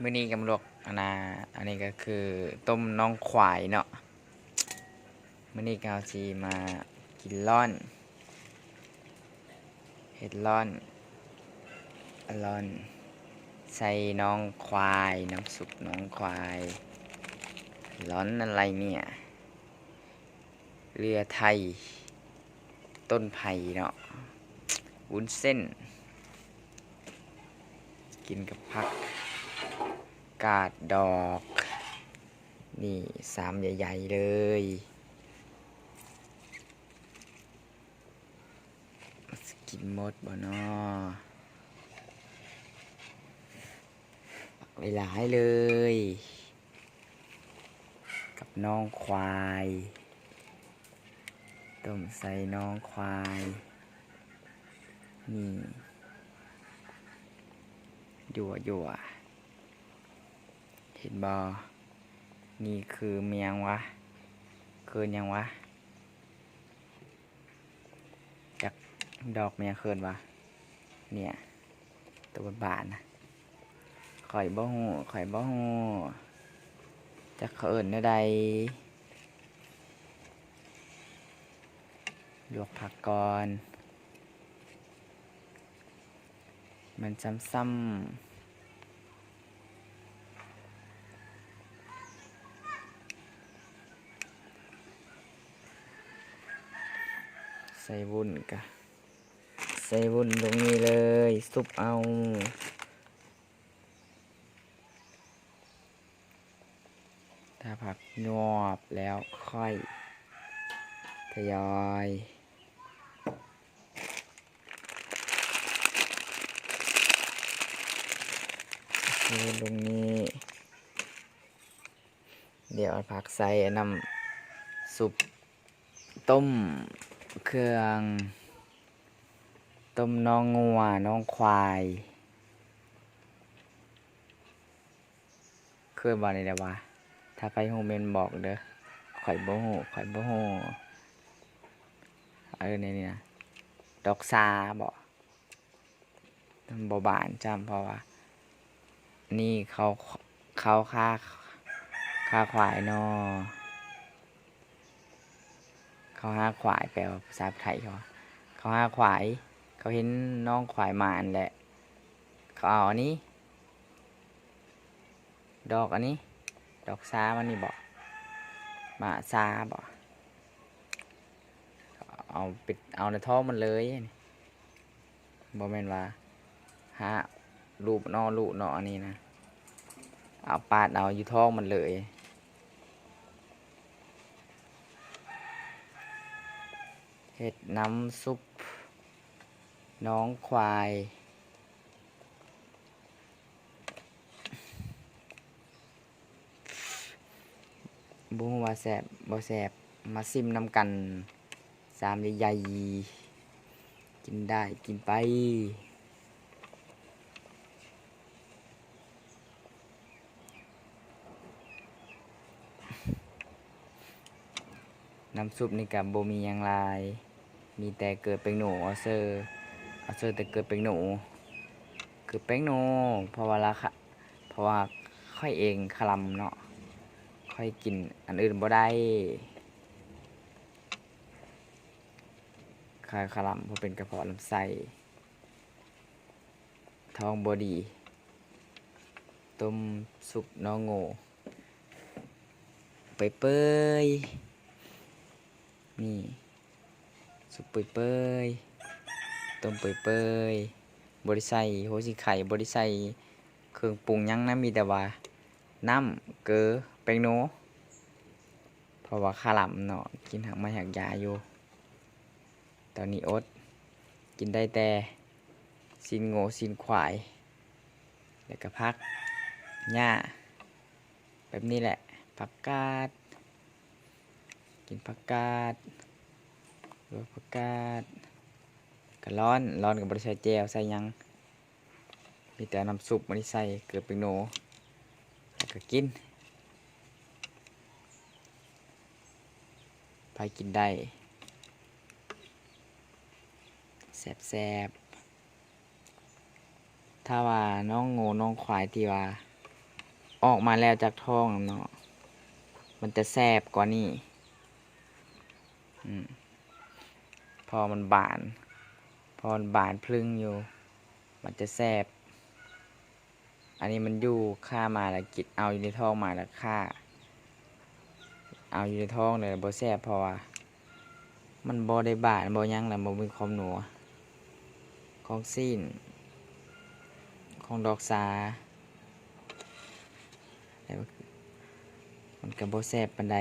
ມື້ນີ້ກໍມາລວກ ອັນນ່າ ອັນນີ້ກໍຄືຕົ້ມໜອງຄວາຍເນາະ. ມື້ນີ້ກໍເຮົາຊິມາກິນລ້ອນ ເຮັດລ້ອນ ອາລ້ອນ ໃສ່ໜອງຄວາຍ ນ້ຳຊຸບໜອງຄວາຍ ລ້ອນອາໄລເນຍ ເຫຼືອໄທ ຕົ້ນໄຜ່ເນາະ ວຸ້ນເສັ້ນ ກິນກັບຜັກກາດດອກ ນີ້ ຊາມໃຫຍ່ໆເລີຍ. ຊິກິນໝົດບໍ່ນໍ? ຕັກຫຼາຍໆເລີຍ ກັບໜອງຄວາຍ ຕົ້ມໃສ່ໜອງຄວາຍ ນີ້ ຍົວໆ ເຫັນບໍ່? ນີ້ຄືແມ່ນຫຍັງວະ? ຄືຫຍັງວະ? ຈັກດອກແມ່ນຫຍັງເອີ້ນວ່າ ເນຍ ໂຕບານໆນະ ຂ້ອຍບໍ່ຮູ້ ຂ້ອຍບໍ່ຮູ້ ຈັກເຂົາເອີ້ນແນວໃດ. ລວກຜັກກ່ອນ ມັນຊ້ຳໆ. ໃສ່ວຸ້ນກະ ໃສ່ວຸ້ນລົງນີ້ເລີຍ ຊຸບເອົາ. ຖ້າຜັກຍວບແລ້ວຄ່ອຍທະຍອຍ ເທລົງນີ້ ດຽວເອົາຜັກໃສ່ ນ້ຳຊຸບຕົ້ມເຄື່ອງ ຕົ້ມໜອງງົວ ໜອງຄວາຍ. ເຄີຍວ່ານີ້ແຫຼະວ່າ ຖ້າໃຜຮູ້ແມ່ນບອກເດີ ຂ້ອຍບໍ່ຮູ້ ຂ້ອຍບໍ່ຮູ້. ເອີ ນີ້ນະ ດອກຊາບໍ? ມັນບໍ່ບານຈ້ຳ ເພາະວ່ານີ້ເຂົາ ເຂົາຄາ ຄາຄວາຍເນາະ. ເຂົາຫາຄວາຍ ແປວ່າພາສາໄທເຂົາວ່າ ເຂົາຫາຄວາຍ ເຂົາເຫັນໜອງຄວາຍມາຫັ້ນແຫຼະ ເຂົາເອົາອັນນີ້ ດອກອັນນີ້ ດອກຊາມັນນີ້ບໍ ໝາກຊາບໍ ເອົາໄປ ເອົາໃນທ້ອງມັນເລີຍ. ບໍ່ແມ່ນວ່າຫາລູບເນາະ ລູບເນາະ ອັນນີ້ນະ ເອົາປາດເອົາຢູ່ທ້ອງມັນເລີຍ. ເຮັດນ້ຳຊຸບໜອງຄວາຍ. ບໍ່ຮູ້ວ່າແຊບບໍ່ແຊບ ມາຊິມນຳກັນ ຊາມໃຫຍ່ໆ ກິນໄດ້ກິນໄປ. ນ້ຳຊຸບນີ້ກະບໍ່ມີຫຍັງຫຼາຍ ມີແຕ່ເກືອແປ້ງໂນ ເອົາເຊີ ເອົາເຊີແຕ່ເກືອແປ້ງໂນ ເກືອແປ້ງໂນ ເພາະວ່າລາຄາ ເພາະວ່າຂ້ອຍເອງຄະລຳເນາະ ຂ້ອຍກິນອັນອື່ນບໍ່ໄດ້ ຄາ ຄະລຳ ເພາະເປັນກະເພາະລຳໄສ້ ທ້ອງບໍ່ດີ. ຕົ້ມຊຸບໜອງໂງ ເປີຍໆ ນີ້ ຊຸບເປີຍໆ ຕົ້ມເປີຍໆ ບໍ່ໄດ້ໃສ່ຫົວສີໄຄ ບໍ່ໄດ້ໃສ່ເຄື່ອງປຸງຫຍັງນະ ມີແຕ່ວ່ານ້ຳ ເກືອ ແປ້ງໂນ ເພາະວ່າຄະລຳເນາະ ກິນຮາກໄມ້ຮາກຢາຢູ່. ຕອນນີ້ອົດ ກິນໄດ້ແຕ່ຊີ້ນງົວຊີ້ນຄວາຍ ແລ້ວກະຜັກຫຍ້າ ແບບນີ້ແຫຼະ ຜັກກາດ ກິນຜັກກາດ ລວກຜັກກາດ ກະຮ້ອນ ຮ້ອນກະບໍ່ໄດ້ໃສ່ແຈ່ວໃສ່ຫຍັງ. ມີແຕ່ນ້ຳຊຸບ ບໍ່ໄດ້ໃສ່ເກືອແປ້ງໂນ ແລ້ວກະກິນ ໃຜກິນໄດ້ ແຊບໆ. ຖ້າວ່າໜອງໂງໜອງຄວາຍທີ່ວ່າ ອອກມາແລ້ວຈາກທ້ອງເນາະ ມັນຈະແຊບກວ່ານີ້ ອືມ ເພາະມັນບານ ເພາະມັນບານພະລຶ້ງຢູ່ ມັນຈະແຊບ. ອັນນີ້ມັນຢູ່ຄາມາແລ້ວກິນ ເອົາຢູ່ໃນທ້ອງມາແລ້ວຄາ ເອົາຢູ່ໃນທ້ອງແລ້ວບໍ່ແຊບ ເພາະວ່າມັນບໍ່ໄດ້ບານບໍ່ຫຍັງ ແລ້ວບໍ່ມີຄວາມນົວຂອງຊີ້ນ ຂອງດອກຊາ ແລ້ວມັນກໍບໍ່ແຊບປານໃດ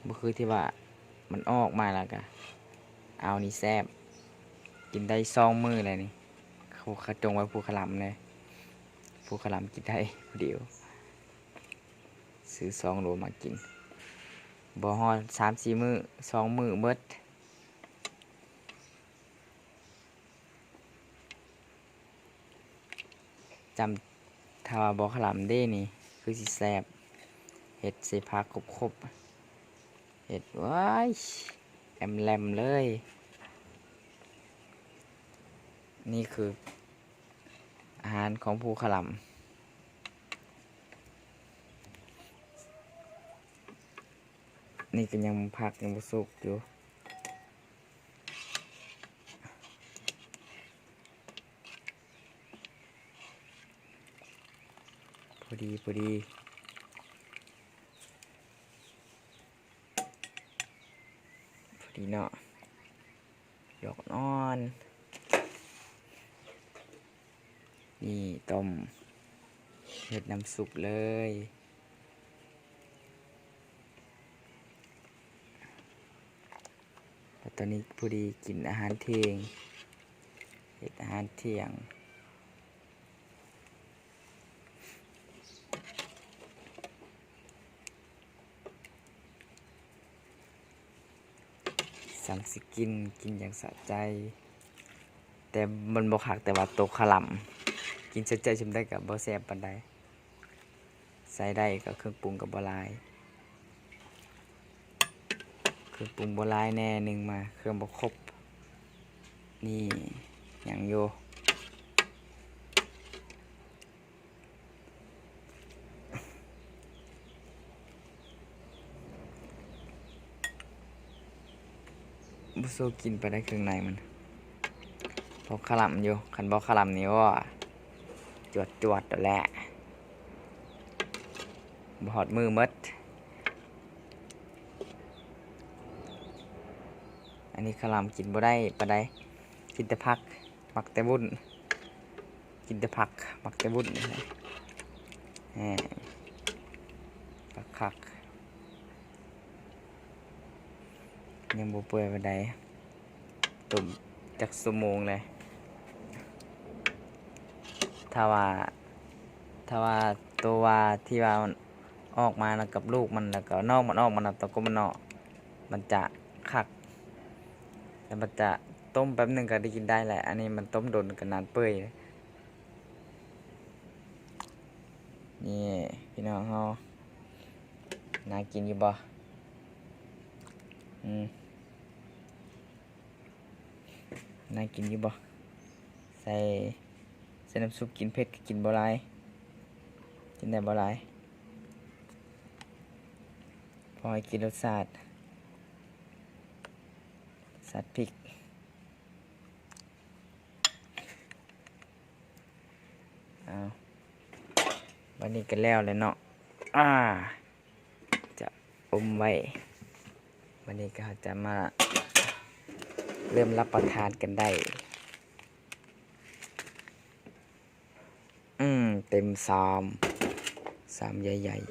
ບໍ່ຄືທີ່ວ່າມັນອອກມາແລ້ວກໍເອົານີ້ແຊບ ກິນໄດ້ສອງມື້ແລ້ວນີ້. ເຂົາ ເຂົາຈົ່ງໄວ້ພູຂະລຳເດ້ ພູຂະລຳກິນໄດ້ຜູ້ດຽວ ຊື້ສອງໂລມາກິນ ບໍ່ຮອດສາມສີ່ມື້ ສອງມື້ໝົດ ຈຳ ຖ້າວ່າບໍ່ຂະລຳເດ້ນີ້ ຄືຊິແຊບ ເຮັດໃສ່ຜັກຄົບໆ ເຮັດ ວ້າຍ ແອມແລມເລີຍ. ນີ້ຄືອາຫານຂອງພູຂະລຳ ນີ້ກໍຍັງ ຜັກຍັງບໍ່ສຸກຢູ່ ພໍດີ ພໍດີ ພໍດີເນາະ ດອກອ່ອນໆ ນີ້ຕົ້ມ ເຮັດນ້ຳຊຸບເລີຍ. ແລ້ວຕອນນີ້ພໍດີກິນອາຫານທ່ຽງ ເຮັດອາຫານທ່ຽງ ຊ່າງຊິກິນ ກິນຢ່າງສະໃຈ ແຕ່ມັນບໍ່ຄັກ ແຕ່ວ່າໂຕຂະລຳ ກິນສະໃຈສ່ຳໃດກໍບໍ່ແຊບປານໃດ. ໃສ່ໄດ້ກໍເຄື່ອງປຸງກໍບໍ່ຫຼາຍ ເຄື່ອງປຸງບໍ່ຫຼາຍແນ່ ໜຶ່ງມາເຄື່ອງບໍ່ຄົບ ນີ້ຍັງຢູ່ ບໍ່ສູ້ກິນປານໃດເຄື່ອງໃນມັນ ພໍຂະລຳຢູ່ ຄັນບໍ່ຂະລຳນີ້ ໂອ້ ຈວດໆ ໂດດແຫຼະ ບໍ່ຮອດມື້ໝົດ. ອັນນີ້ຂະລຳກິນບໍ່ໄດ້ປານໃດ ກິນແຕ່ຜັກ ມັກແຕ່ວຸ້ນ ກິນແຕ່ຜັກ ມັກແຕ່ວຸ້ນ ແຮງ ຄັກໆ ຍັງບໍ່ເປື່ອຍປານໃດ. ຕົ້ມຈັກຊົ່ວໂມງແລ້ວ ຖ້າວ່າ ຖ້າວ່າໂຕວ່າທີ່ວ່າມັນອອກມານຳກັບລູກມັນ ແລ້ວກໍນ້ອງມັນອອກມານຳ ຕະກົບມັນເນາະ ມັນຈະຄັກ ແລ້ວມັນຈະຕົ້ມແປັບໜຶ່ງກໍໄດ້ກິນໄດ້ແຫຼະ. ອັນນີ້ມັນຕົ້ມດົນກໍນານເປື່ອຍ. ນີ້ພີ່ນ້ອງເຮົາ ໜ້າກິນຢູ່ບໍ່? ອືມ ໜ້າກິນຢູ່ບໍ່? ໃສ່ ໃສ່ນ້ຳຊຸບ ກິນເຜັດກໍກິນບໍ່ຫຼາຍ ກິນໄດ້ບໍ່ຫຼາຍ ພໍໃຫ້ກິນລົດຊາດ ຊາດພິກ. ເອົາ ບັດນີ້ກໍແລ້ວແລ້ວເນາະ ອາ ຈະອົມໄວ້ ບັດນີ້ກໍເຮົາຈະມາເລີ່ມຮັບປະທານກັນໄດ້. ອືມ ເຕັມຊາມ ຊາມໃຫຍ່ໆ.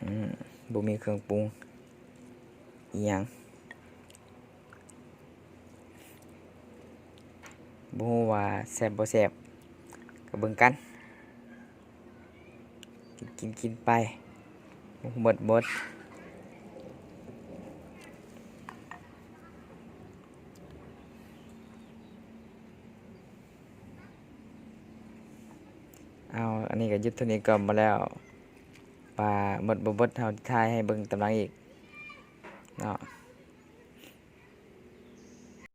ອືມ ບໍ່ມີເຄື່ອງປຸງອີ່ຫຍັງ ບໍ່ຮູ້ວ່າແຊບບໍ່ແຊບ ກໍເບິ່ງກັນ. ກິນ ກິນ ກິນໄປ ໝົດ ໝົດ. ເອົາ ອັນນີ້ກໍຢຸດເທົ່ານີ້ກ່ອນ ບໍ່ແລ້ວວ່າໝົດບໍ່ໝົດ ເຮົາຖ່າຍໃຫ້ເບິ່ງຕາມຫຼັງອີກ. ເນາະ.